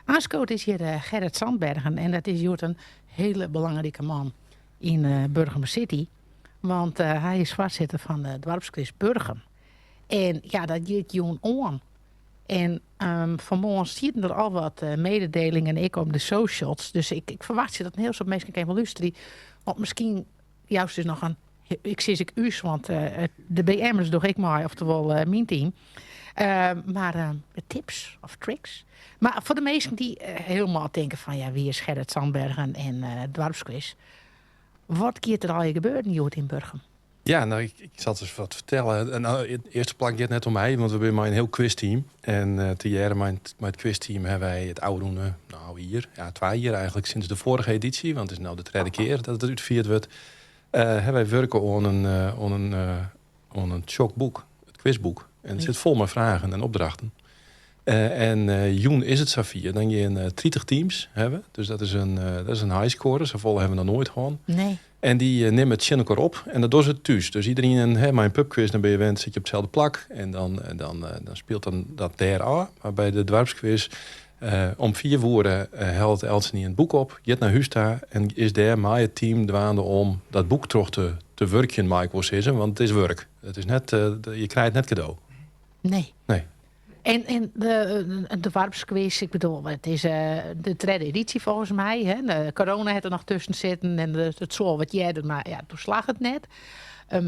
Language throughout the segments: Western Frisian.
Aanskoot is hjir Gerrit Zandbergen en dat is hjoed in hiele belangrike man yn Burgum City. Want hy is foarsitter fan de doarpskwis Burgum. En ja, dat giet jûn oan. En fanmoarn sieten der al wat mededelingen ek op de socials. Dus ik ferwachtsje dat in hiel soad minsken even lústerje. Want miskien joust dus noch in. Ik sis ek ús, want de BM'ers doch ik mei, oftewol myn team. Mar tips of tricks. Mar foar de minsken dy't hielendal tinke fan ja, wie is Gerrit Zandbergen en doarpskwis. Wat giet der allegear gebeuren hjoed yn Burgum? Ja, no, ik sil it ris wat fertelle. No, it earste plak giet net om my, want we binne mei in hiel quizteam. En tegearre mei it quizteam hawwe wy it ôfrûne, no, jier, ja, twa jier eigentlik sinds de foarige edysje, want it is no de tredde kear dat it útfierd wurdt, hawwe wy wurke oan in tsjok boek, it quizboek. En it sit fol mei fragen en opdrachten. En jûn is it safier, dan gean 30 teams hawwe. Dus dat is in high score, safolle hawwe we noch noait hân. Nee. En dy nimme it tsjin elkoar op en dat dogge se thús. Dus iderien, hè, mei in pubquiz, dan binne je wend, sit je op itselde plak. En dan spilet dan dat dêr ôf. Mar by de doarpskwis, om 4 oere hellet eltsenien it boek op, giet nei hûs ta en is dêr mei it team dwaande om dat boek troch te wurkjen, mei ik wol sizze, want it is wurk. It is net, je krije it net kado. Nee. Nee. En de doarpskwis, ik bedoel, it is de tredde edysje folgens my. Hè? De corona hat der noch tusken sitten en it soe wat earder, mar ja, doe slagge it net.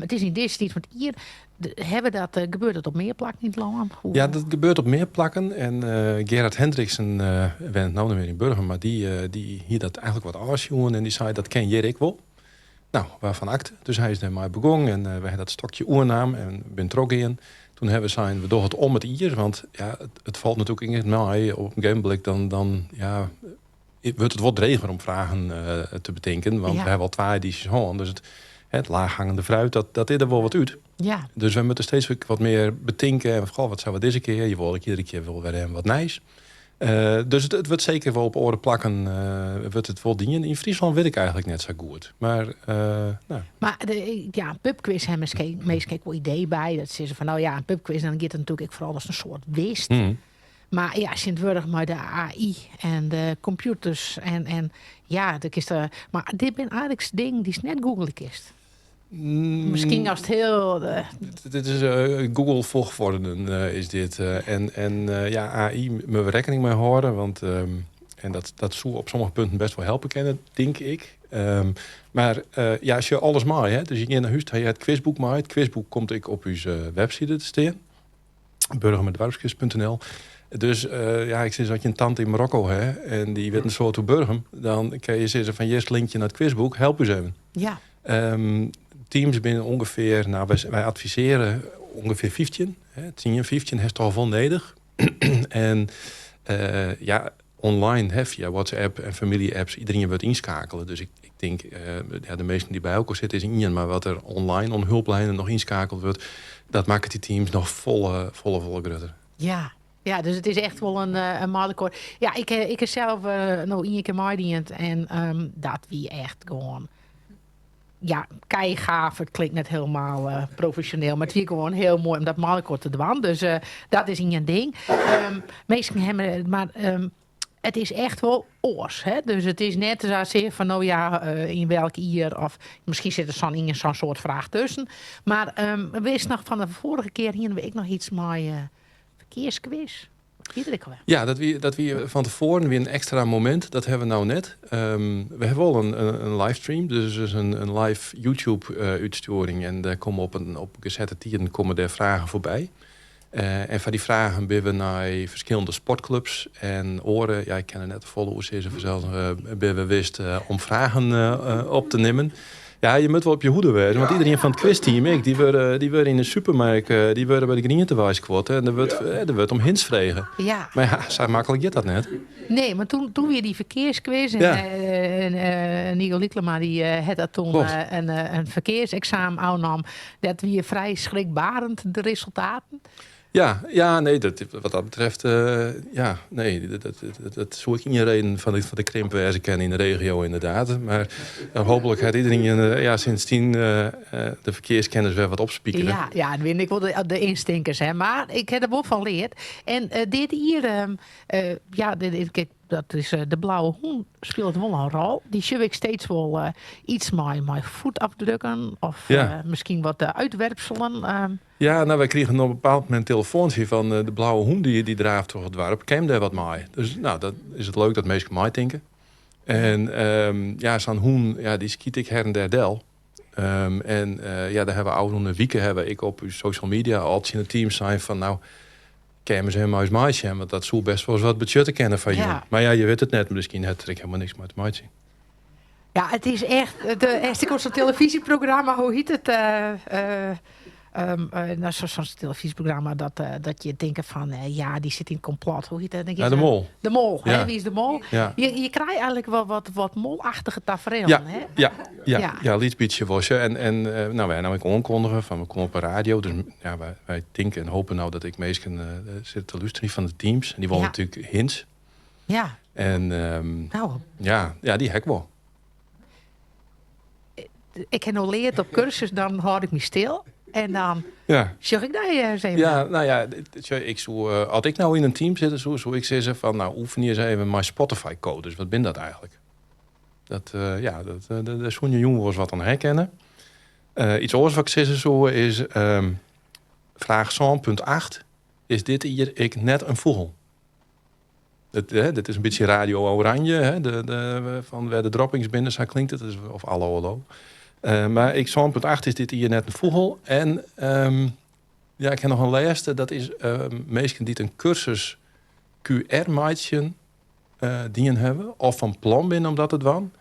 It is yn dizze tiid fan it jier. Hawwe dat, gebeurt dat op mear plakken yn it lân? Hoe? Ja, dat gebeurt op mear plakken. En Gerard Hendriksen wennet no net mear yn Burgum, mar dy hie dat eigentlik wat ôfsjoen en dy sei: dat kin hjir ek wol. No, waarfan akte. Dus hy is dêrmei begûn en wy hawwe dat stokje oernaam en bin trochgien. Doe hawwe we sein, we dogge it om it jier, want ja, it falt natuerlik net mei. Op in gegeven ogenblik dan, ja, wurdt it wat dreger om fragen te betinken, want we hawwe al twa edysjes hân. Dus het laaghangende fruit, dat is der wol wat út. Dus we moatte steeds wat mear betinke. En goh, wat sille we dizze kear? Je wolle iedere kear wol wer wat nijs. Dus it wurdt seker wol op oare plakken wurdt it wol dien. Yn Fryslân wit ik eigentlik net sa goed. Mar, no. Mar ja, pubquiz hawwe minsken ek wol idee by. Dat sizze fan, no ja, in pubquiz, dan giet it natuerlik ek foaral as in soart wist. Mar ja, tsjintwurdich mei de AI en de kompjûters en ja, dat is mar dit binne eigentlik dingen dy'tst net googleje kinst. Miskien as it hiel. Dit is Google folchfoarden is dit. En ja, AI moatte we rekkening mei hâlde, want en dat soe op sommige punten bêst wol helpe kinne, tink ik. Mar ja, as je alles mei, hè, dus je geane nei hûs, je it quizboek mei. It quizboek komt ek op ús webside te stean. burgumerdoarpskwis.nl. Dus ja, ik sis, as je in tante yn Marokko hawwe en dy wit in soad oer Burgum, dan kinne je sizze fan: hjir linkje nei it quizboek, help ús even. Teams binne ûngefear, no, wy advisearje ûngefear 15. Hè, 10, 15 hast al wol nedich. En ja, online, hè, fia WhatsApp en famylje-apps, iderien wurdt ynskeakele. Dus ik tink, ja, de minsken dy't by elkoar sitte is ien, mar wat der online oan helplinen noch ynskeakele wurdt, dat makket dy teams noch folle, folle, folle grutter. Ja, dus it is echt wol in mei-elkoar. Ja, ik ha sels no ien kear meidien en dat wie echt gewoan, ja, keigaaf. It klinkt net hielendal profesjoneel, mar it wie gewoan hiel moai om dat mei-elkoar te dwaan. Dus dat is ien ding. Minsken hawwe, mar it is echt wol oars. Hè? Dus it is net sa fan, no ja, yn welk jier of miskien sit der sa'n soart fraach tusken. Mar witst noch, fan de foarige kear hiene we ek noch yts mei ferkearskwis. Wie der ek alwer? Ja, dat wie fan tefoaren wie in ekstra momint. Dat hawwe we no net. We hawwe wol in livestream, dus in live YouTube-útstjoering. En dêr komme op gesette tiden komme dêr fragen foarby. En foar dy fragen binne we nei ferskillende sportklups en oare, ja, ik kin der net folle oer sizze, fansels, binne we west om fragen op te nimmen. Ja, je moatte wol op je hoede wêze, want iderien fan it quizteam ek, dy wurde yn de supermerk, dy wurde by de griente weiskuord en der wurdt om hints frege. Mar ja, sa maklik giet dat net. Nee, mar doe wie dy ferkearskwis en Nico Lyklema dy hat dat doe in ferkearseksamen ôfnommen. Dat wie frij schrikbarend, de resultaten. Ja, nee, wat dat betreft, ja, nee, dat soe ek ien reden fan de krimp wêze kinne yn de regio ynderdaad. Mar hooplik hat iderien, ja, sindsdien de ferkearskennis wer wat opspikere. Ja, dat binne ek wol de ynstinkers, hè. Mar ik ha der wol fan leard. En dit jier, ja, dit, ik dat is de blauwe hûn spilet wol in rol. Dy sjoch ik steeds wol iets mei voetafdrukken of miskien wat uitwerpselen. Ja, no, wy krigen op in bepaald momint in telefoantsje fan de blauwe hûn dy draaft troch it doarp. Kin dêr wat mei? Dus no, dat is it leuk dat minsken meitinke. En ja, sa'n hûn, ja, dy skyt ek her en der del. En ja, dêr hawwe we ôfrûne wike hawwe ik op ús social media al tsjin it team sein fan no, kinne se him mei ús meisjen, want dat soe best wolris wat betsjutte kinne foar jûn. Mar ja, je witte it net, miskien hat er ek helemaal niks mei te meitsjen. Ja, it is echt. Is ek sa'n televyzjeprogramma, hoe hjit it? No, sa'n televyzjeprogramma dat je tinke fan, ja, dy sit yn it komplot. Hoe hjit dat? Ja, de Mol. De Mol, hè? Wie is de Mol? Ja. Je krije eigentlik wol wat molachtige taferelen, hè? Ja, ja, ja, lyts bytsje wol. En no, wy hawwe no ek oankondige fan we komme op de radio. Dus ja, wy tinke en hopen no dat ek minsken sitte te lústerjen fan de teams. En dy wolle natuerlik hints. En Nou. ja, dy ha ik wol. Ik ha no leard op kursus, dan hâld ik my stil. En dan sjoch ik dy ris even. Ja, no ja, ik soe, as ik no yn in team sitte soe, soe ik sizze fan, no, oefenje ris even mei Spotify-codes. Wat binne dat eigentlik? Dat, ja, dat, dêr soene je jûn wolris wat oan herkenne. Iets oars wat ik sizze soe is fraach 7.8. Is dit jier ek net in fûgel? Hè, dit is in bytsje Radio Oranje, hè, fan wêr de droppings binne, sa klinkt it. Of Allo Allo. Mar ek 7.8 is dit jier net in fûgel. En ja, ik ha noch in lêste. Dat is minsken dy't in kursus QR meitsjen dien hawwe, of fan plan binne om dat te dwaan,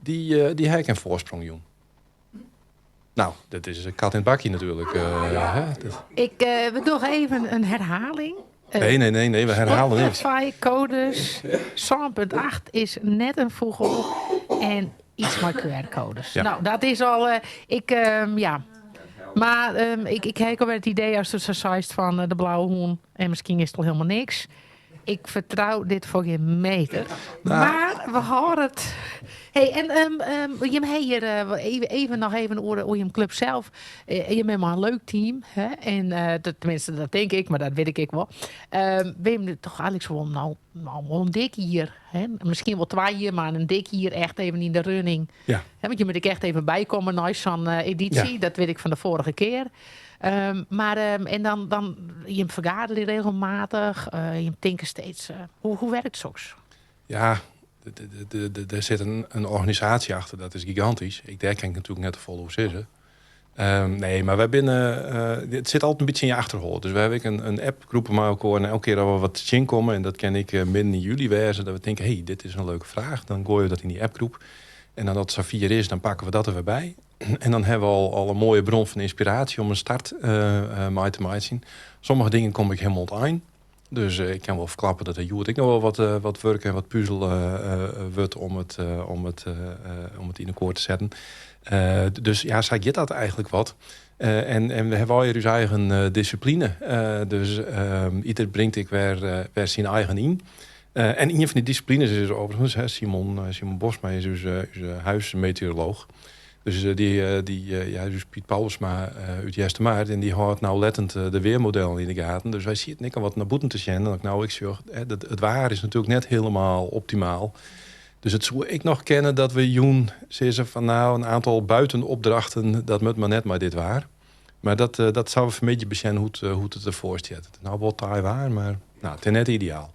dy ha ik in foarsprong jûn. Nou, dat is in kat yn it bakje natuerlik. Hè? We dogge even in herhaling. Nee, nee, nee, nee, we herhale niks. Spotify codes 7.8 is net in fûgel en iets mei QR-codes. Nou, dat is al. Ik, ja. Mar ik ha ek alwer it idee ast it sa seist fan de blauwe hûn en miskien is it al hielendal niks. Ik fertrou dit foar gjin meter. Mar we hâlde it. Hey, en jim ha hjir even noch even oer jim klup sels. Jim binne mei in leuk team. Hè? En tenminste, dat tink ik, mar dat wit ik ek wol. Binne toch eigentlik wol no, wol in dik jier. Hè? Miskien wol 2 jier, mar in dik jier echt even yn de running. Hè, want je moatte ek echt even bykomme nei sa'n edysje. Dat wit ik fan de foarige kear. Mar en dan jim fergaderje regelmatich, jim tinke steeds, hoe werkt soks? Ja, der sit in organisaasje achter, dat is gigantysk. Dêr kin ik natuerlik net te folle oer sizze. Nee, mar wy binne, it sit altyd in bytsje yn je achterholle. Dus wy hawwe ek in appgroep mei elkoar en elke kear as we wat tsjinkomme, en dat kin ek midden yn july wêze, dat we tinke, hey, dit is in leuke fraach, dan goaie we dat yn dy appgroep. En dan as it safier is, dan pakke we dat der wer by. En dan hawwe we al in moaie bron fan ynspiraasje om in start mei te meitsjen. Sommige dingen kom ik hielendal oan it ein. Dus ik kin wol ferklappe dat der hjoed ek noch wol wat wurk en wat puzel wurdt om it yn elkoar te setten. Dus ja, sa giet dat eigentlik wat. En we hawwe allegear ús eigen dissipline. Dus ieder bringt ek wer syn eigen yn. En ien fan dy dissiplines is overigens, hè, Simon Bosma is ús huismeteorolooch. Dus dy, ja, dus Piet Paulusma út Eastermar en dy hâldt naulettend de wearmodellen yn de gaten. Dus wy sieten ek al wat nei bûten te sjen. En ik no ek sjoch, hè, dat it waar is natuerlik net hielendal optimaal. Dus it soe ek noch kinne dat we jûn sizze fan no, in oantal buitenopdrachten, dat moat mar net mei dit waar. Mar dat sille we fan 'e middei besjen hoe't it derfoar stiet. It is no wol taai waar, mar no, it is net ideaal.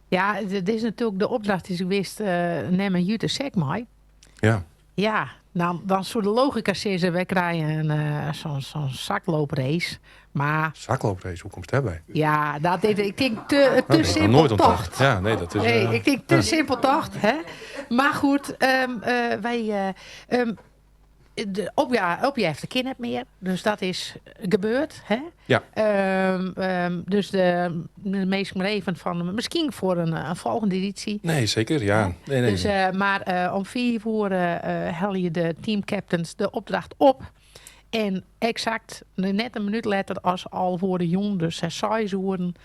Ja, dit is natuerlik de opdracht is wist, nim in jute sek mei. Ja, dan soe de logika sizze, wy krije sa'n saklooprace. Mar Saklooprace, hoe komst dêrby? Ja, dat is, ik tink te Oh, dat simpel nooit tocht. Ja, nee, dat is, Nee, ik tink te simpel tocht. Hè? Mar goed, wy, de opjefte kin net mear, dus dat is gebeurd. Hè? Dus de minsken mar even fan, miskien foar in folgjende edysje. Nee, seker, ja. Nee, nee. Dus, mar om 5 oere helje de teamcaptains de opdracht op. En eksakt net in minút letter as alve oere jûn, dus 6 oeren,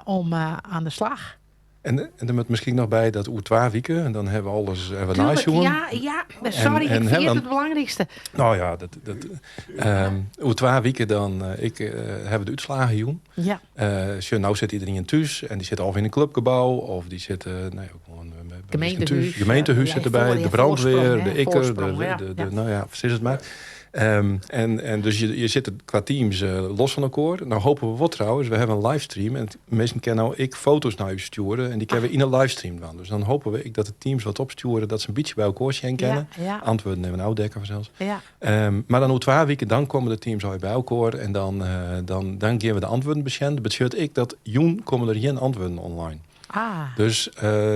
om oan de slach. En der moat miskien noch by dat oer 2 wiken, en dan hawwe we alles even Tuurlijk, neisjoen. Ja, sorry, ik En, hè, ferjit want it belangrykste. Nou ja, oer 2 wiken dan hawwe we de útslaggen jûn. Sjoch, no sit iderien thús en dy sit of yn in klupgebou of dy sit nee, gewoan by Gemeentehûs. thús. Gemeentehûs sit derby, de brânwacht, Voorsprong, de hè, Ikker, Voorsprong, ja. de, nou ja, sis it mar. En dus je sit qua teams los fan elkoar. No hoopje we wol trouwens, we hawwe in livestream en minsken kinne no ek foto's nei ús stjoere en dy kinne we yn in livestream dwaan. Dus dan hoopje we ek dat de teams wat opstjoere, dat se in bytsje by elkoar sjen kinne. Antwurden even ôfdekke fansels. Mar dan oer 2 wiken, dan komme de teams alwer by elkoar en dan geane we de antwurden besjen. Dat betsjut ek dat jûn komme der gjin antwurden online. Dus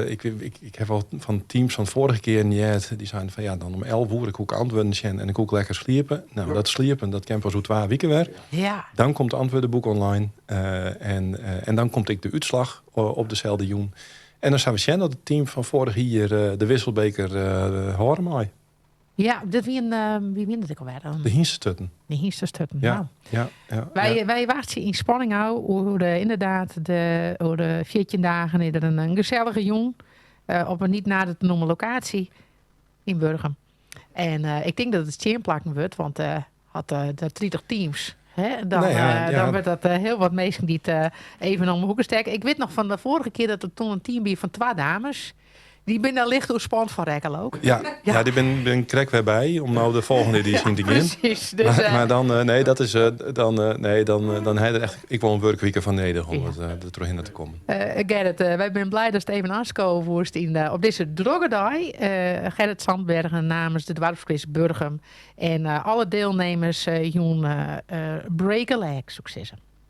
ik ha al fan teams fan foarrige kear net, dy seinen fan ja, dan om 11 oere ik antwurden sjen en ik koe lekker sliepe. No, dat sliepen, dat kin pas oer 2 wiken wer. Dan komt it antwurdenboek online en dan komt ek de útslach op deselde jûn. En dan sille we sjen dat it team fan foarich jier de wisselbeker hâlde mei. Ja, dit wie in, wie wie it ek alwer? De Hynstestutten. De Hynstestutten, nou. Wy wachtsje yn spanning ôf oer de, ynderdaad oer de 14 dagen is der in gesellige jûn op in niet nader te noemen lokaasje yn Burgum. En ik tink dat it tsien plakken wurdt, want hat de 30 teams. Hè, dan, Nee, ja, ja. dan wurdt dat hiel wat minsken dy't even om de hoeke stekke. Ik wit noch fan de foarrige kear dat der doe in team wie fan twa dames. Dy binne dêr licht oerspand fan rekke ook. Ja, dy bin krekt wer by om no de folgjende edysje yn te gean. Presys. Dus, Maar dan, nee, dat is, dan, nee, dan ha er echt ek wol in wurkwike foar nedich om it der trochhinne te kommen. Gerrit, wy binne bliid datst even oanskowe woest op dizze drokke dei. Gerrit Zandbergen namens de Doarpskwis Burgum. En alle dielnimmers, jûn break a leg, soe ik sizze.